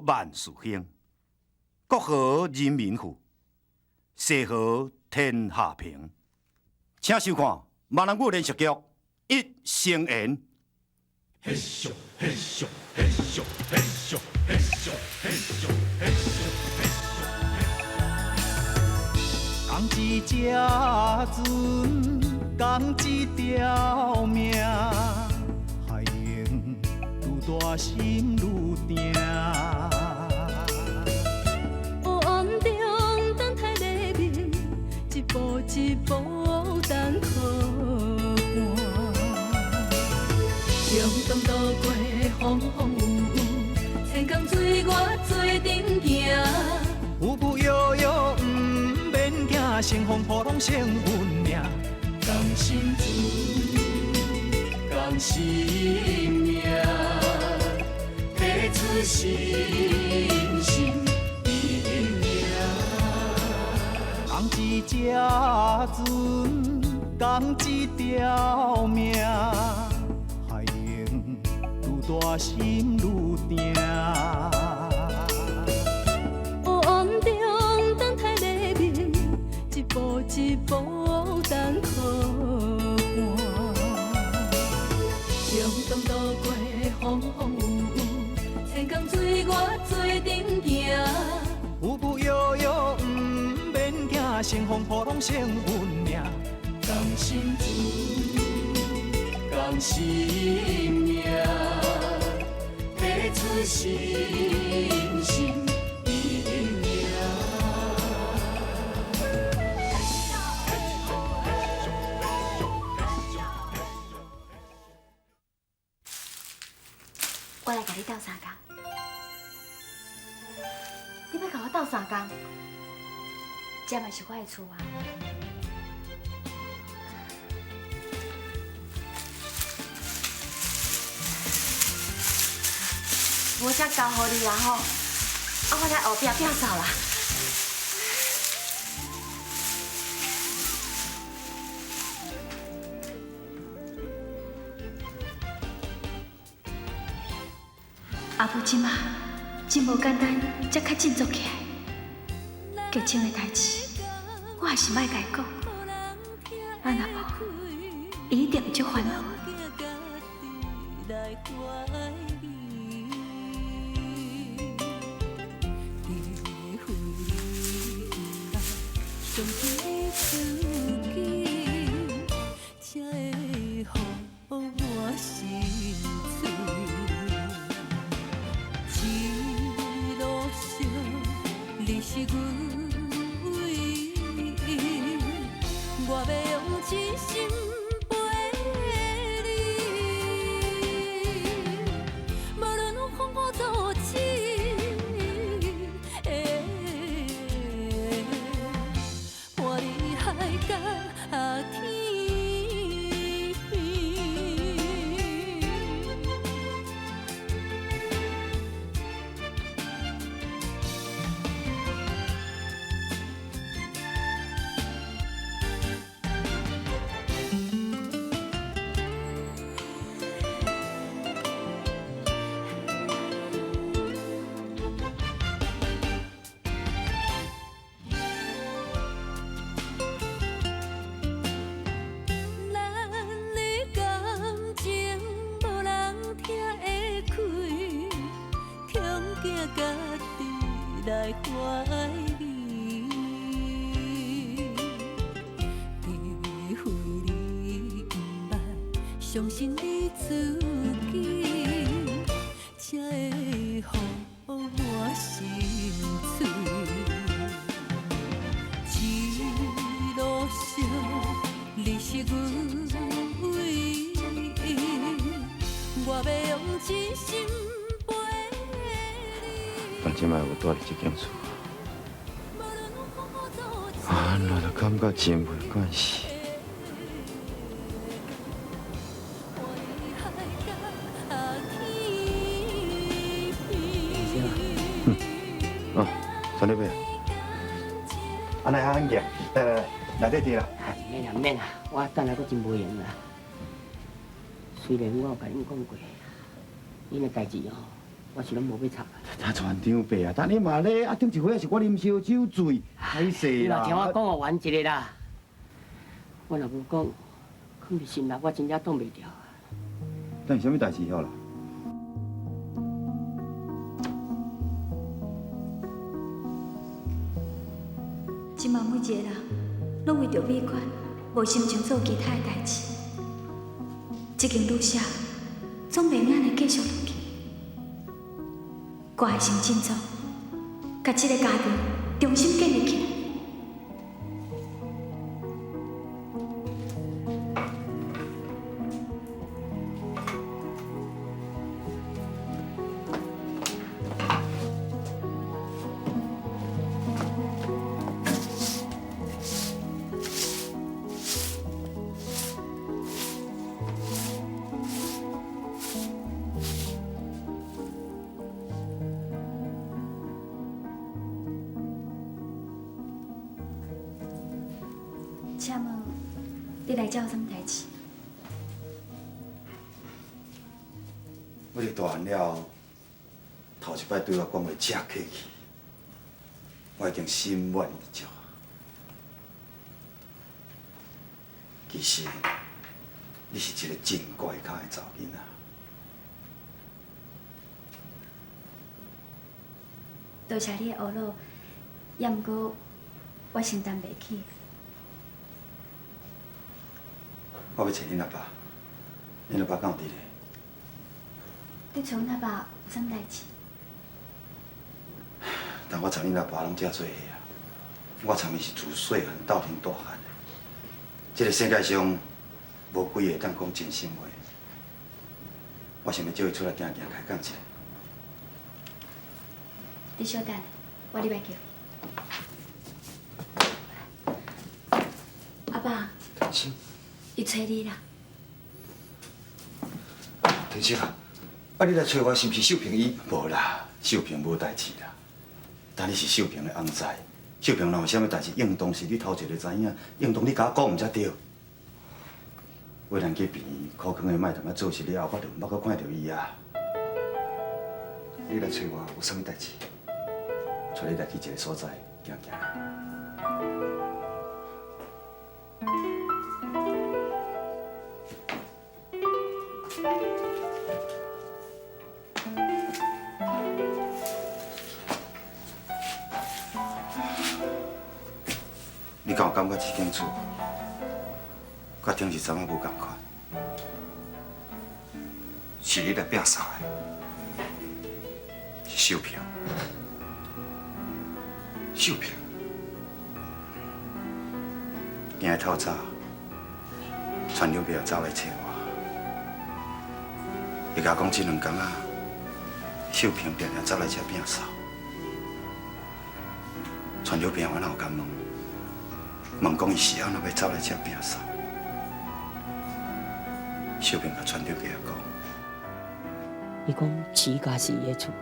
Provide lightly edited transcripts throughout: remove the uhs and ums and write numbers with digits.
萬事興，國和人民富，世和天下平。請收看閩南語連續劇《一生緣》。嘿咻嘿咻嘿咻嘿咻嘿咻嘿咻嘿咻嘿咻。仝一隻船，仝一條命，海浪愈大心愈定。黑暗中等待黎明，一步一步等靠岸。共同渡过风风雨雨，千江水我做阵行。有无摇摇毋免惊，乘风破浪胜运命。仝心船，仝心命，彼此心心意命。仝一隻船，仝一條命，海浪愈大心愈定。黑暗中等待黎明，一步一步等靠岸。共同渡过风风雨雨，千江水我做阵行。有无摇摇毋免惊，乘风破浪胜运命。仝心船，仝心命，彼此心心意命。我來共你鬥相共，你欲共我鬥相共？這嘛是我的厝啊！無才交予你啦吼，啊，我來後壁摒掃啦。阿母這馬真無簡單，才較振作起來。結清的代誌，我還是莫共伊講。啊，若無，伊一定會足煩惱。你是阮唯一，我欲用真心陪你。无论风雨阻止，伴你海角天边。咱的感情無人聽會開，恐驚家己來懷疑。除非你毋捌相信你自己，才會予我心碎。一路上，你是阮唯一，我欲用真心陪你。但這擺有蹛佇這間厝，啊，按怎就感覺真袂慣勢。哦，陈立飞，啊，來啊，來來來，內底坐啦。免啦免啦，我等下閣真無閒啦。雖然我有共恁講過，恁的代誌吼，我是攏無欲插。他船長伯啊，等你嘛咧，啊頂一回是我啉燒酒醉，歹勢啦。你若聽我講，我完一个啦。我若無講，囥佇心內，我真正擋袂牢。等是啥物代志好啦？這馬每一個人，攏為著美款，無心情做其他的代誌。這間旅社總袂用按呢繼續落去。我會先振作，共這个家庭重新建立起來。請問你來遮有啥物代誌？我佇大漢了後，頭一擺對我講話遮客氣，我已經心滿意足。其實，你是一個真乖巧的查某囡仔。多謝你的呵咾，也毋過我承擔袂起。我欲揣恁阿爸，恁阿爸敢有佇咧？你揣阮阿爸有啥物代誌？但我参恁阿爸攏遮做伙啊，我参伊是自細漢鬥陣大漢的。這个世界上無幾個會當講真心話。我想欲招伊出來行行開講一下。你小等，我入來叫伊。阿爸。是。伊揣你啦。天生啊，啊你來揣我是毋是秀萍伊？無啦，秀萍無代誌啦。但你是秀萍的翁婿，秀萍若有啥物代誌，應當是你頭一个知影，應當你共我講毋才對。為咱去病院苦囥的麥淡仔做事了後，我就毋捌閣看著伊啊。你來揣我有啥物代誌？帶你來去一个所在行行。你敢有感覺這間厝，佮頂一陣仔無仝款？是你來摒掃的，是秀萍。秀萍，今日透早，傳長伯走來揣我，伊共我講這兩工啊，秀萍定定走來遮摒掃。傳長伯我哪有共問？問講伊是按怎欲走來遮摒掃？秀萍共傳長伯講，伊講徐家是伊的厝，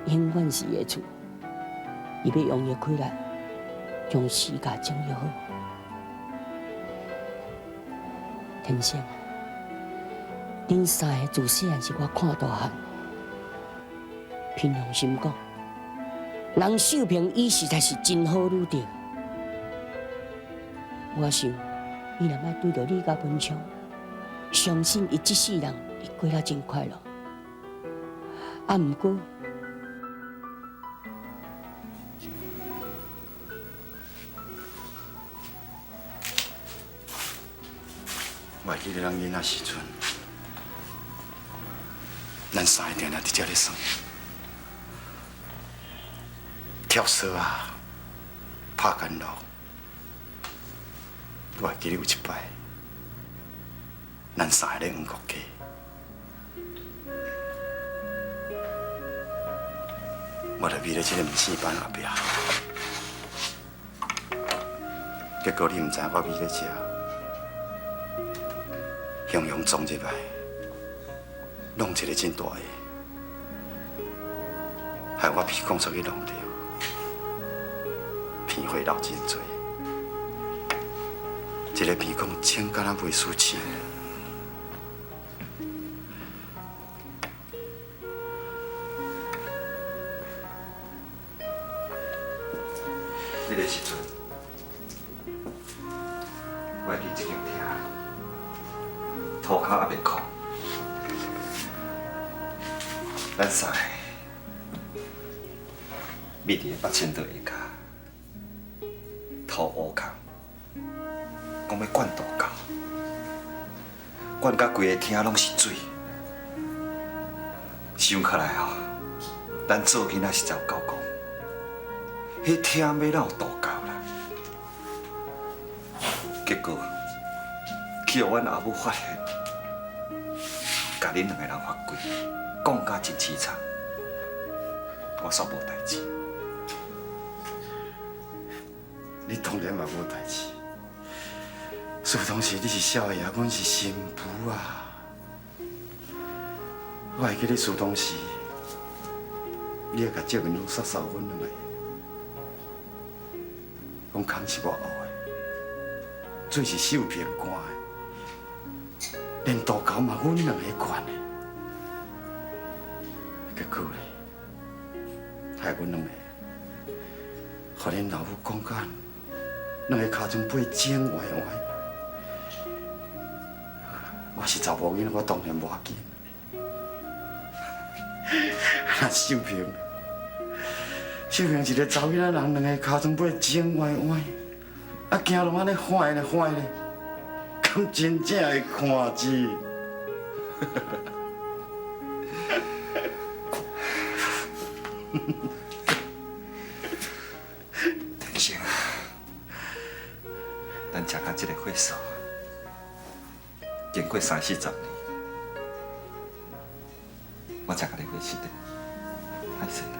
永遠是伊的厝。伊欲用伊的氣力，將徐家整理好。天生啊，恁三个自細漢是我看大漢的。憑良心講，人秀萍伊實在是真好女著。我想，伊若欲拄著你佮文昌，相信伊這世人會過得真快樂。啊，毋過。我會記得咱囡仔時陣，咱三个定定佇遮咧耍，跳绳啊，拍干路。我會記得有一擺，咱三个咧黃國街，我就覕咧這个毋姓班後壁，結果你毋知影我覕咧遮。雄雄撞入來，弄一个真大个，害我鼻孔出去弄著，鼻血流真濟，這个鼻孔穿敢若袂输穿。彼个时阵，我会记這間廳，塗跤猶未空，咱三个覕佇北清道下跤，塗烏空，講欲灌道教，灌甲規个廳攏是水。想起來吼，咱做囡仔實在有夠戇，彼廳欲哪有道教啦？結果去予阮阿母發現，共恁兩个人罰跪，講甲真淒慘，我煞無代誌。你當然嘛無代誌。事當時你是少爺，阮是新婦啊。我會記得事當時，你也共證明攏殺殺阮兩個，講空是我學的，水是秀萍灌的，連道教嘛阮兩个灌的，結果咧，害阮兩個，予恁老母講甲兩个尻川背整歪歪。我是查某囡仔，我當然無要緊。那秀萍，秀萍一个查某囡仔人，兩个尻川背整歪歪，啊，行路按呢晃咧晃咧，敢真正會看字？天生，咱食到這个歲數，經過三四十年，我才共你伙識的，歹勢啦。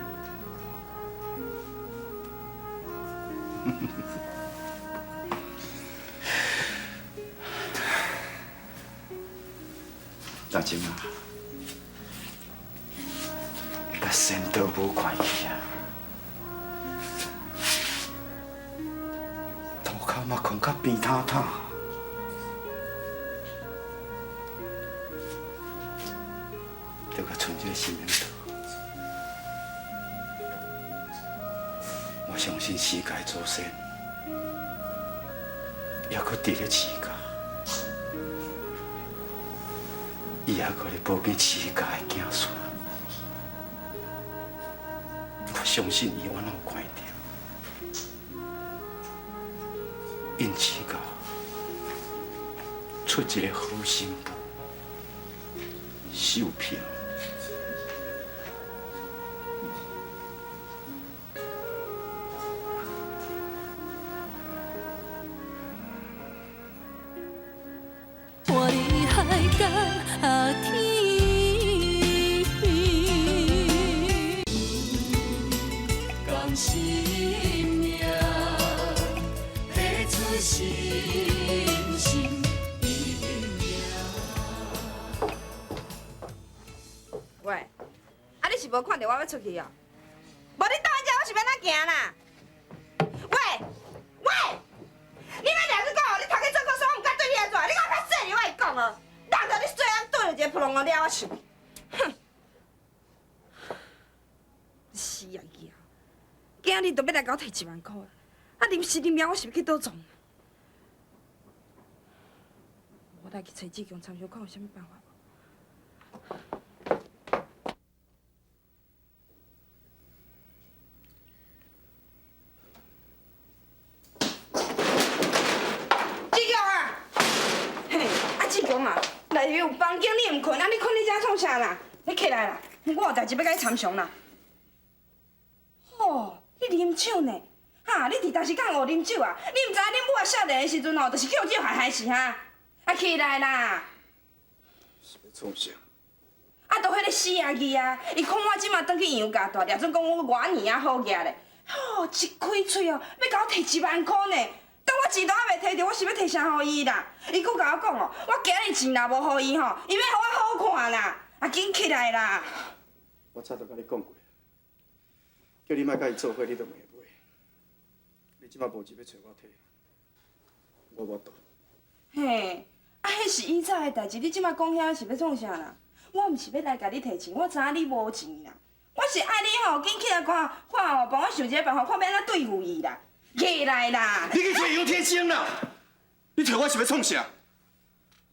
大姐啊，甲仙道无关系啊，塗跤嘛睏甲平坦坦。就共剩這個新明道，我相信世界祖先猶閣佇咧飼家，伊猶閣咧保庇飼家的子孫。我相信伊我攏有看著，𪜶飼家出一个好新婦，秀萍。喂，啊你是無看著我欲出去哦？無你擋這，我是欲按怎行啦？喂喂，你欲掠去講哦？你頭家做好事，我毋敢對你按怎？你講較細膩，我會講哦。人著你細漢對著一個噗浪了我受去，哼！死啊囝！今日就欲來共我提1萬箍，啊臨時臨命我是欲去佗創？我來去揣志強參詳，看有啥物辦法無？志強啊，嘿，啊志強啊，內有房間你毋睏，啊你睏咧遮創啥啦？你起來啦，我有代誌欲共你參詳啦。吼，你啉酒呢？哈，你佇當時敢學啉酒啊？你毋知影恁母仔少年的時陣吼，就是去予酒害害死哈？啊，起來啦！是欲創啥？啊，就彼个死阿姨啊，伊看我這馬轉去楊家大，掠準講我偌爾仔好額咧。吼，一開喙哦，欲共我提1萬箍呢。當我錢都猶未提著，我是欲提啥予伊啦？伊閣共我講哦，我今日錢若無予伊吼，伊欲予我好看啦。啊，緊起來啦！我早就共你講過，叫你莫佮伊做伙，你都袂袂。你這馬無錢欲揣我提，我無法度。嘿，啊，彼是以早的代誌，你這馬講遐是欲創啥啦？我毋是欲來共你提錢，我知影你無錢啦。我是愛你吼，緊起來看看吼，幫我想一個辦法，看欲按怎對付伊啦。起來啦！你去揣楊天星啦！你揣我是欲創啥？啊，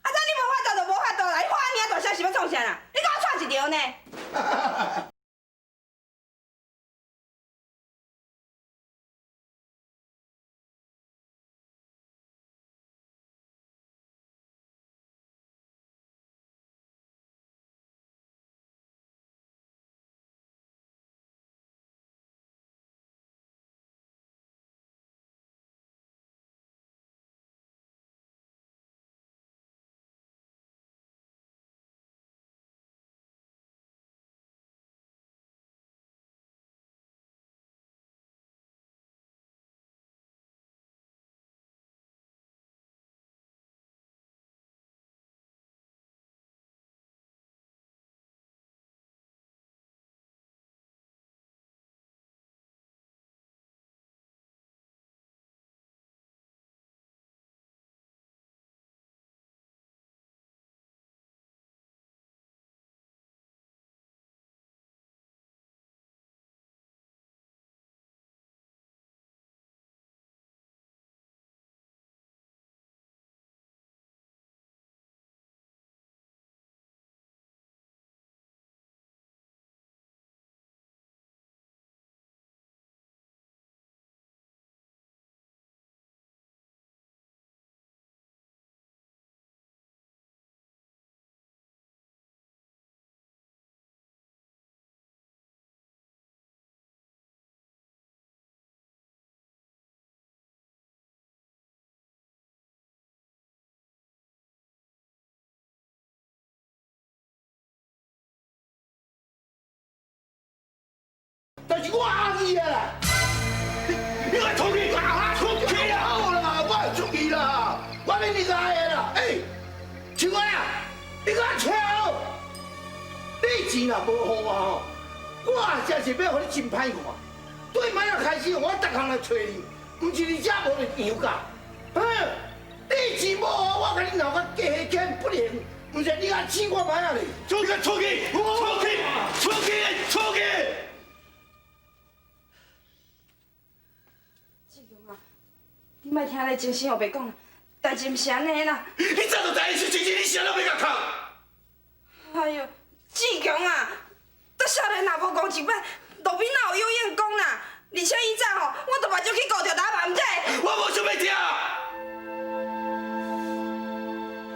這你無法度就無法度啦！你喊爾大聲是欲創啥啦？你共我掣一條呢？但是我阿姨啊，你来出去，出去啦！好啦，我会出去啦，我欲离开的啦。欸，秋花啊，你搁笑？你钱若无予我吼，我真是欲予你真歹看。对明仔开始，我逐项来揣你，毋是你遮无就杨家。哼，你钱无予我，共你闹甲加减不灵，毋是你爱试看觅仔咧？出去，出去，出去，出去，出去！你莫听咧真心乌白讲啦，代志毋是按呢啦。你早就知影是真心，你啥拢欲共崁？哎哟，志强啊，拄少年若无戇一摆，路边哪有有影讲啦？而且以早吼，我都目睭去顾著打扮，毋知。我无想欲听。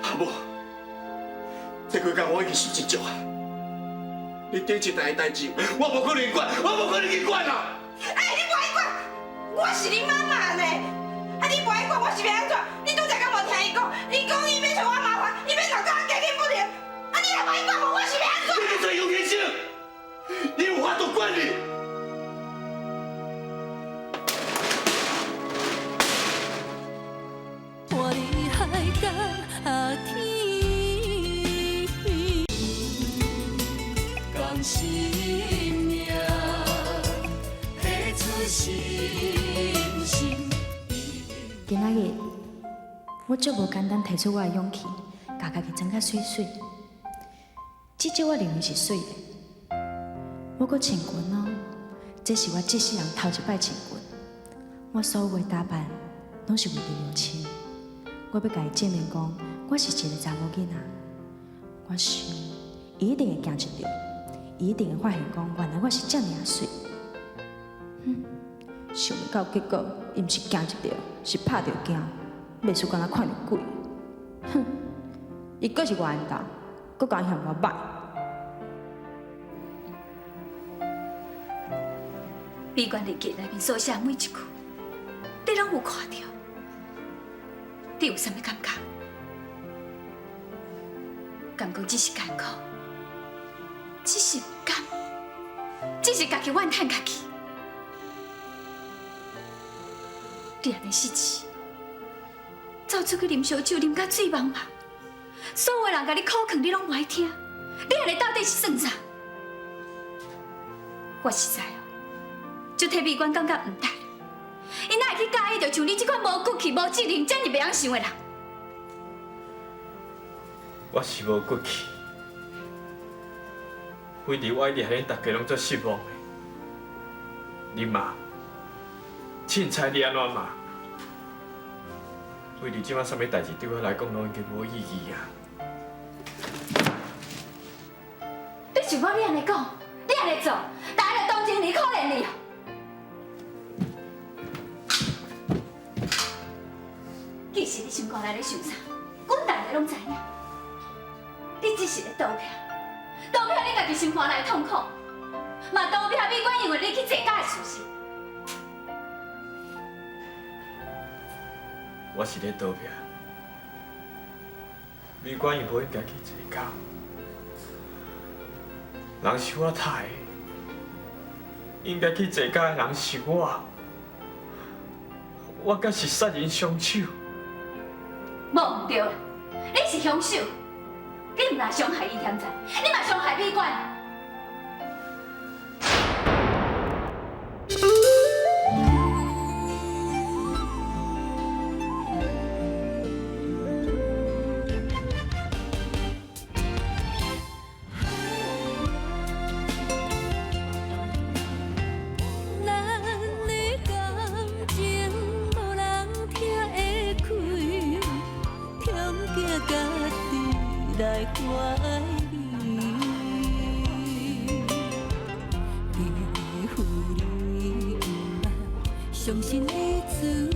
阿母，这几工我已经受真足啊！你顶一代的代志，我无可能管，我无可能去管啦。欸，你无爱管，我是你妈妈呢。啊！你无爱管，我是欲按怎？你拄才敢无听伊讲？伊讲伊欲揣我麻烦，伊欲闹甲我家境不宁。啊！你若无爱管我，我是欲按怎？你去揣杨天星，你有法度管你？活伫海角天，共心命，提出信心。今仔日，我足无简单提出我的勇气，共家己装甲媠媠。至少我认为是媠的。我阁穿裙哦，这是我这世人头一摆穿裙。我所有的打扮，拢是为著杨青。我欲共伊证明讲，我是一个查某囡仔。我想，伊一定会惊一跳，伊一定会发现讲，原来我是遮尔仔媠。哼，想袂到结果，伊毋是惊一跳，是拍著惊，袂输敢若看著鬼。哼，伊阁是外缘投，阁敢嫌我歹。美元日记内面所写每一句，你拢有看著，你有啥物感觉？敢讲只是艰苦，只是不甘，只是家己怨叹家己。你按呢死志，走出去啉烧酒，啉甲醉茫茫，所有人共你苦劝，你拢无爱听。你按呢到底是算啥？我实在哦，就替美娟感觉毋值。伊哪会去佮意著像你这款无骨气、无责任、遮尔袂晓想的人？我是无骨气，反而我一直予恁大家拢足失望的。你妈，凊彩你按怎骂？为你这摆啥物代志对我来讲拢已经无意义啊！你想讲你按呢讲，你按呢做，大家就同情你、可怜你哦？其实你心肝内咧想啥，阮大家拢知影。你只是咧逃避，逃避你家己心肝内的痛苦，嘛逃避美管因为你去坐监的事实。我是咧逃避，美管伊无应该去坐监，人是我杀的，应该去坐监的人是我，我才是杀人凶手。无毋对啦，你是凶手，你毋但伤害伊添财，你嘛伤害美管。咱的感情无人听会开，痛惊家己来怀疑，彼分你毋捌伤心的滋味。